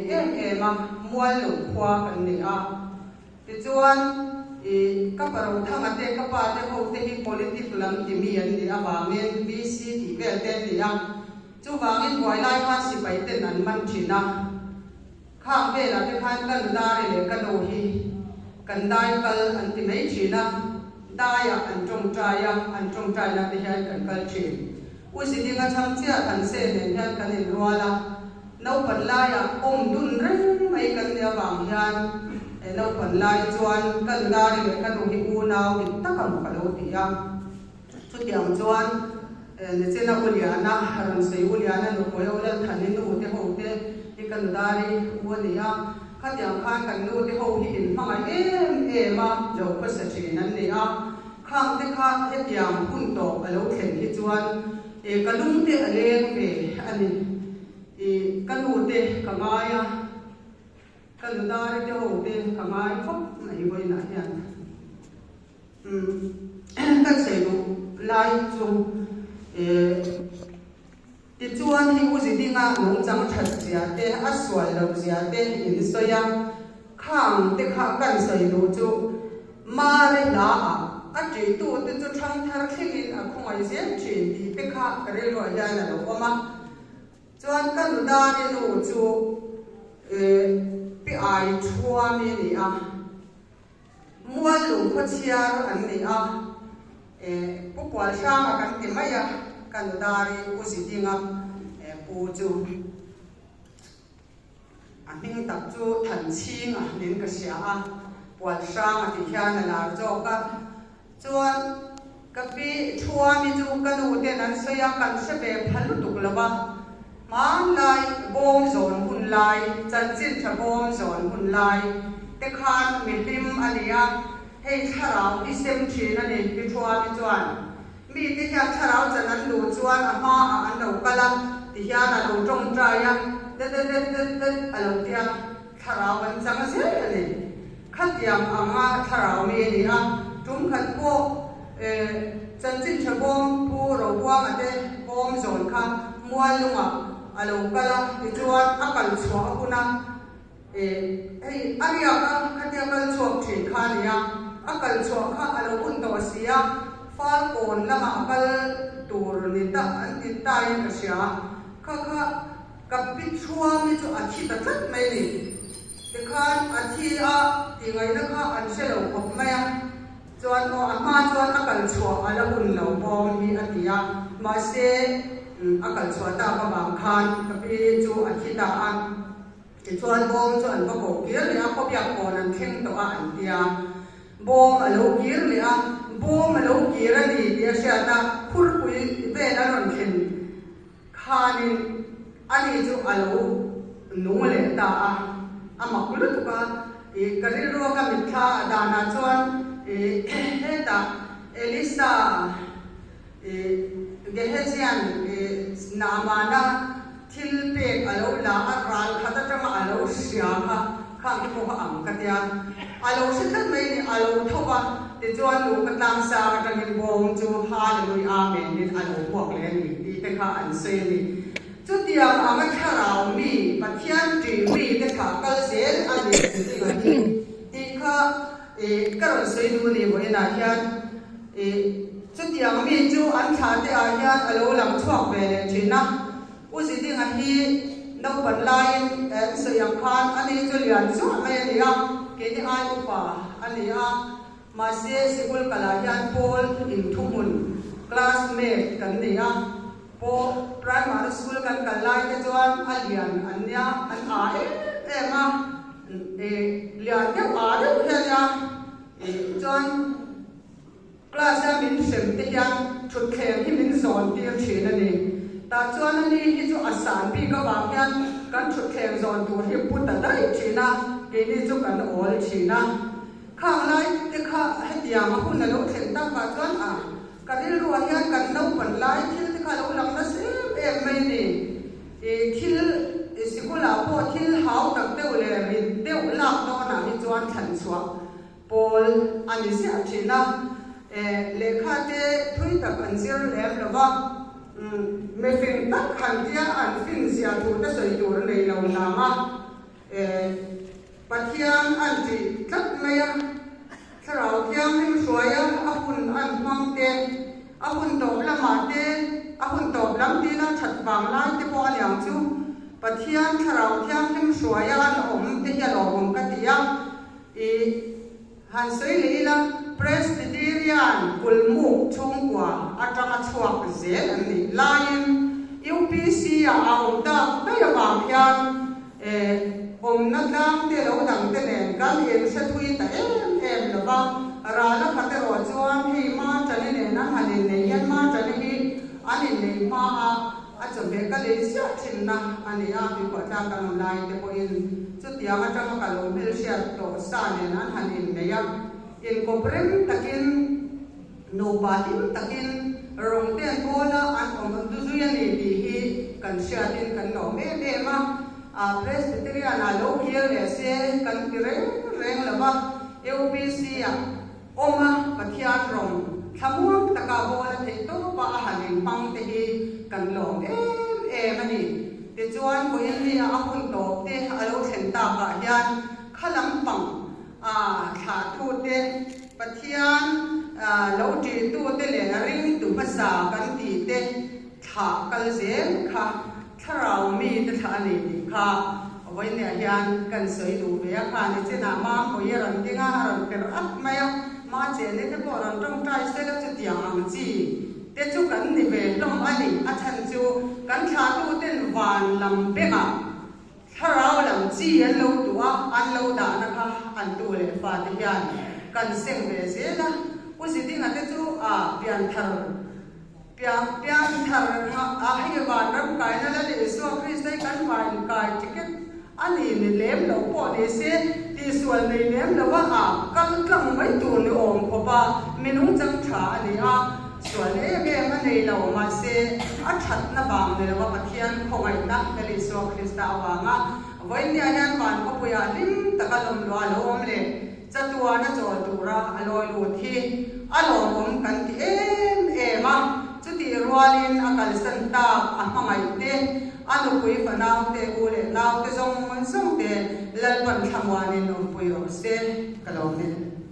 em em a, Muallo khua kan ni a. Tichuan, i ka pa Rothanga te, ka pa te ho te hi politic lam ti mi an nih avangin VC tih vel te an ni a. Chuvangin buai lai khan sipai ten an man thin a. Khang velah te khan ka nudari leh ka nu hi kan dai kal an ti mai thin a. Daiah an tawngtai a, an tawngtaina te hian kan kal thin. U Zidinga chhang chiah Thanse nen hian kan inrual a. Naupan laiah awm dun reng mai kan nih avang hian naupan lai chuan ka nunari leh ka nu hi unau dik tak ang ka lo ti a. Chutiang chuan Nichina U Liana, rawn sawi U Liana nupui U Lalthani nu te ho te hi ka nunari u a ni a. Khatiang khan kan nu te ho hi inhmangaih em em a lo khawsa thin an ni a. Khang te kha hetiang hun tawp a lo thlen hi chuan ka lung te a leng ve a ni. I ka nu te ka ngai a, ka nudari te ho te ka ngai khawp mai vawiinah hian. Umm kan sawi duh lai chu tichuan hei U Zidinga nungchang that zia te, a sual loh zia te in sawi a, khang te kha kan sawi duh chu Mare hla ah a ṭihtu te chu ṭhangthar thlengin a khawngaih zel ṭhin tih te kha ka rilruah hian a lo awm a. Chuan ka nudari nu chu pi ai thuami a ni a, mual lungkhaw chhiar an ni a, pu Pualhranga kan ti mai a, ka nudari U Zidinga pu chu a hming tak chu Thanchhinga niin ka hria a, Pualhranga tih hian a lar zawk a. Chuan ka pi Thuami chu ka nu ten an sawi a, kan hre ve pha lutuk lo va. Hmanlai bawm zawn hun lai, chanchin tha bawm zawn hun lai te khan mi hlim a ni a, hei thlarau hi sem thin a ni Pi Thuami chuan. Mi te hian thlarau chan an duh chuan a hmaah an lo kal a, ti hian a lo tawngtai a, det det det det det a lo ti a. Thlarau an chang zel a ni. Khatiang anga thlarau mi a ni a, tum khat pawh chanchin tha bawm Pu Robuanga te bawm zawn kha mual lungah a lo kal a, tichuan a kal chhuah a hun a, hei a riak a, khatia kal chhuak thin kha a ni a, a kal chhuah kha a lo hun tawh si a, Falkawn lamah a kal tur ni ta an ti tain ka hria, kha kha. Ka pi Thuami chu a thi ta tlat mai ni. Tikhan a thi a tih ngaihna kha an hre lo khawp mai a, chuan aw a hma chuan a kal chhuah a la hun lo bawm hi a ti a, mahse a kal chhuah tak avang khan ka pi chu a thi ta a. Tichuan bawm chu an va koh kir leh a, khawbiak pawn an thleng tawh a an ti a. Bawm a lo kir leh a, bawm a lo kir a ni tih a hriat a, phurpui vel a rawn thlen. Khanin ani chu a lo nung leh ta a, a mak lutuk a, ih ka rilrua ka mitthla a danah chuan ih hetah Elisa ih Gehazian ih Naamana thil pek a lo la a, ral khat atanga a lo hria kha khang te pawh kha ang ka tia, a lo hre tlat mai ni, a lo tho va, tichuan nu ka tlangsang atangin bawng chu Hallelujah Amen in a lo hmuak leh a ni tih te kha an sawi a ni. Chutiang anga thlarau mi, Pathian ṭih mi te thlah kal zel a ni tih a ni tih kha ka rawn sawi duh a ni vawiinah hian. Chutiang mi chu an thlah te ah hian a lo lang chhuak ve leh ṭhin a. U Zidinga hi naupan laiin an sawi ang khan a ni chu lian zuah mai a ni a, keini ai upa a ni a, mahse sikul kalah hian pawl inthuhmun, classmate, kan ni a, paw primary school kan kal lai te chuan a lian an nia, an â em em a, lian deuh â deuh hi a nia, chuan. Class a min hrem te hian thutthleng hi min zawn tir thin a ni. Tah chuan a ni hi chu a san bik avang hian kan thutthleng zawn tur hi pu ta daih thin a, keini chu kan awl thin a. Khang lai te kha hetiang a hun a lo thlen takah chuan a ka rilruah hian kan naupan lai thil te kha a lo lang nasa em em mai a ni. I thil i sikulah pawh thil hau tak deuh leh rit deuh lak dawnah hi chuan thlan chhuah Pawl a ni ziah thin a, lehkha te thui tak an zir lem lo va, mifing tak han tia an fin zia thu te sawi tur a nei lo nang a. Pathian an ṭih tlat mai a, Thlarau Thianghlim hruaia a hun an hmang te, a hun tawp lamah te, a hun tawp lam tila ṭhat vang lai te pawh a niang chu Pathian Thlarau Thianghlim hruaia an awm te hi a lawmawm ka ti a. I han sawi leh ila, Presbyterian kulmuk chhungkua aṭanga chhuak zel an nih laiin UPC-ah a awm tak daih avang hian Awmna tlang te lo dang te nen kan inhre thui ta em em lo va, ral a khat erawh chuan hei Martani nen an han inneih hian Martani hi an inneih hma a, a chawhmeh ka lei ziah thinna a ni a, mikhuah tlang kan awm lai te pawhin chutiang atanga ka lo hmelhriat tawh sa nen an han inneih a, inkawp rem takin nupa hlim takin rawng te an bawl a, an awm zui a ni tih hi kan hriatin kan lawm em em a. Presbyterian ah lo kir leh se kan ti reng reng lo va, UPC ah awm a Pathian rawng thlamuang taka bawl a theih tawp a a han inhmang te hi kan lawm em em a ni. Tichuan vawiin ah a hun tawp te a lo thlen tak ah hian kha lampang a thlahtute Pathian lo ṭihtute leh ringtu hmasa kan tih te thlah kal zel kha Thlarau mi te thlah a ni tih kha vawiinah hian kan sawi duh ve a, kha ni chinah Mampuii a rawn ding a, a rawn per at mai a, Ma chene te pawh rawn tawngtai sel a, chutiang ang chi te chu kan ni ve hlawm a ni, a chhan chu kan thlahtu ten van lam bengah thlarau lam chi an lo tuh a, an lo dahna kha an tu leh fate hian kan seng ve zel a, U Zidinga te chu a pianthar Piang piang thar a hei vanram kaina Lal Isua Krista hi kan vain kai ticket a ni ni lem lo pawh ni se, tihsual nei lem lo a a kal tlang mai tur ni awm khawp a, mi nungchang tha a ni a, sual em em a nei lo mahse a thatna vang ni lo a Pathian khawngaihna Lal Isua Krista avanga vawinia hian van khawpuiah hlim taka lawmluah a lo awm leh. Chatuana chawl tura a lawi lut hi a lawmawm kan ti em em a, chutih rualin a kalsan tak a hmangaih te, a nupui fanau te, u leh nau te zawng zawng te Lalpan thlamuanin awmpui rawh se ka lo hrilh.